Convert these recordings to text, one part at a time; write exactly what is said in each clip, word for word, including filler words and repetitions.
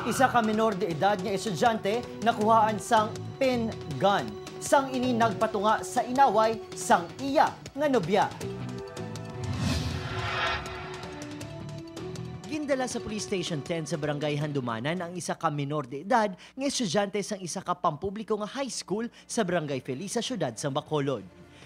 Isa ka menor de edad nga estudyante nakuhaan sang pin gun sang ini nagpatunga sa inaway sang iya nga nobya. Gindala sa Police Station ten sa Barangay Handumanan ang isa ka menor de edad nga estudyante sang isa ka pampubliko nga high school sa Barangay Feliz sa siyudad sang Bacolod.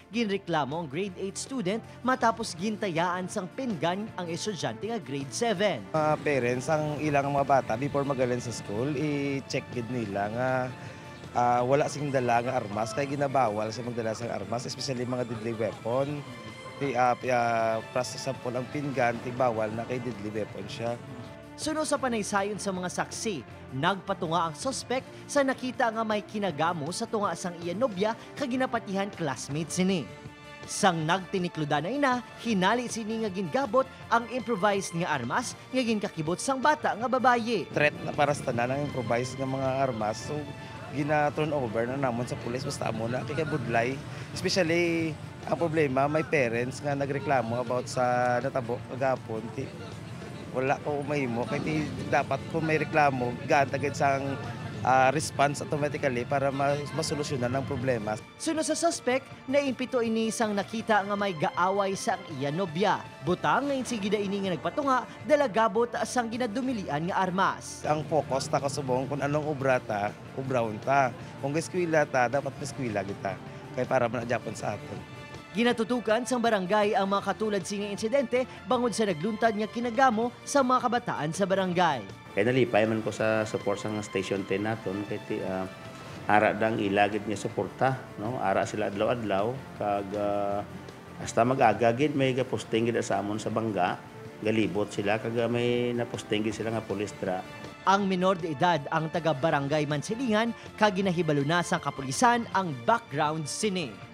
Ginreklamo ang grade eight student matapos gintayaan sang pin gun ang estudyante nga grade seven. Mga parents, ang ilang mga bata before magaling sa school, i-check gid nila nga, ah, wala sing dala nga armas, kay ginabawal sa magdala sang armas, especially mga deadly weapon. Pi-, ah, pi-, ah, plus example, ang pin gun, ti bawal na kay deadly weapon siya. Suno sa panaysayon sa mga saksi, nagpatunga ang suspek sa nakita nga may kinagamo sa tunga sang iya nobya kag ginapatihan classmate sini. Sang nagtinikludanay na, hinali sini nga gingabot ang improvised nga armas nga ginkakibot sang bata nga babayi. Threat na para sa tanan ang improvised nga mga armas, so gina-turn over na namon sa pulis basta amo na kay budlay. Especially, ang problema, may parents nga nagreklamo about sa natabo kagapon. Ti, wala ko mahimo kay ti, dapat kung may reklamo, gaan ta gid sang, ah, response automatically para ma-, masolusyonan ang problema. Suno sa suspek, naimpito ini sang nakita nga may gaaway sang iya nobya. Butang nga insigida ini nga nagpatunga, dala gabot sang ginadumilian nga armas. Ang focus ta kasubong kung anong obra ta, obrahon ta. Kung eskwela ta, dapat eskwela kita. Kay para man gyapon sa aton. Ginatutukan sang barangay ang mga katulad sini nga insidente bangod sa nagluntad nga kinagamo sa mga kabataan sa barangay. Kay nalipay man ko sa support sang Station ten naton, kay ti, ah, ara dang ila gid nga suporta, no? Ara sila adlaw-adlaw, kag, ah, hasta mag-aga gid may gaposting gid sa amon sa bangga, galibot sila, kag, ah, may naposting gid sila nga pulis dira. Ang menor de edad ang taga Barangay Mansilingan, kag ginahibalo na sang kapulisan ang background sini.